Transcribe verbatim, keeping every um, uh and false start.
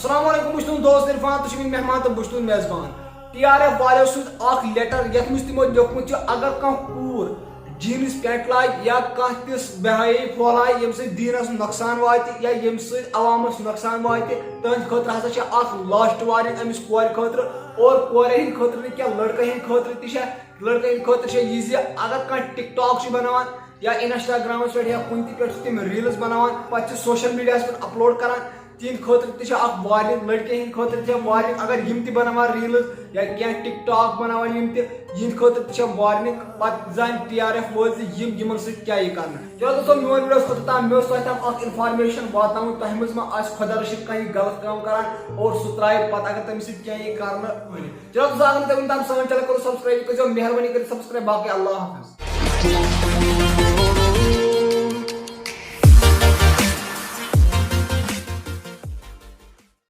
السلام علیکم، بہٕ چھُس تُہُنٛد دوست عرفان، تُہۍ چھِو میٲنۍ مہمان تہٕ بہٕ چھُس تُہُنٛد میزبان۔ ٹی آر ایف والیو سُنٛد اکھ لیٹر، یتھ منٛز تِمو لیوٗکھمُت چھُ، اگر کانٛہہ کوٗر جینز پینٹ لاگہِ یا کانٛہہ تِژھ بے حیٲیی پھۄلایہِ، ییٚمہِ سۭتۍ دیٖنس نۄقصان واتہِ یا ییٚمہِ سۭتۍ عوامس نۄقصان واتہِ، تہنٛدِ خٲطرٕ ہسا چھِ اکھ لاسٹ وارننگ أمِس کورِ خٲطرٕ، اور کورِ ہٕنٛدِ خٲطرٕ نہٕ کینٛہہ، لڑکہٕ ہٕنٛدِ خٲطرٕ تہِ چھےٚ۔ لڑکہٕ ہٕنٛدِ خٲطرٕ چھےٚ یہِ زِ اگر کانٛہہ ٹِک ٹاک چھُ بناوان یا انسٹاگرامس پٮ۪ٹھ یا کُنہِ تہِ پٮ۪ٹھ چھِ تِم ریٖلز بناوان، پتہٕ چھِ سوشل میڈیاہس پٮ۪ٹھ اپلوڈ کران، تِہنٛدِ خٲطرٕ تہِ چھِ اکھ وارننگ، لڑکے ہٕنٛدِ خٲطرٕ تہِ چھےٚ وارننگ۔ اگر یِم تہِ بناوان ریٖلز یا کینٛہہ ٹِک ٹاک بناوان یِم تہِ، یِہنٛدِ خٲطرٕ تہِ چھےٚ وارننگ۔ پتہٕ زانہِ ٹی آر ایف وٲلۍ زِ یِم یِمن سۭتۍ کیٛاہ یی کرنہٕ۔ چلو دوستو، میون ویڈیو اوس اوٚتتھ تام، مےٚ اوس تۄہہِ تام اکھ انفارمیشن واتناوُن، تۄہہِ منٛز ما آسہِ خۄدا رٔچھِنۍ کانٛہہ یہِ غلط کٲم کران اور سُہ ترٛایہِ پتہٕ اگر تٔمِس سۭتۍ کینٛہہ یی کرنہٕ۔ چلو دوستو، اگر نہٕ تۄہہِ وُنہِ تام سٲنۍ چینل کوٚرُو سبسکرایب، یہِ کٔرۍزیو مہربٲنی کٔرِتھ سبسکرایب۔ باقٕے اللہ حافظ۔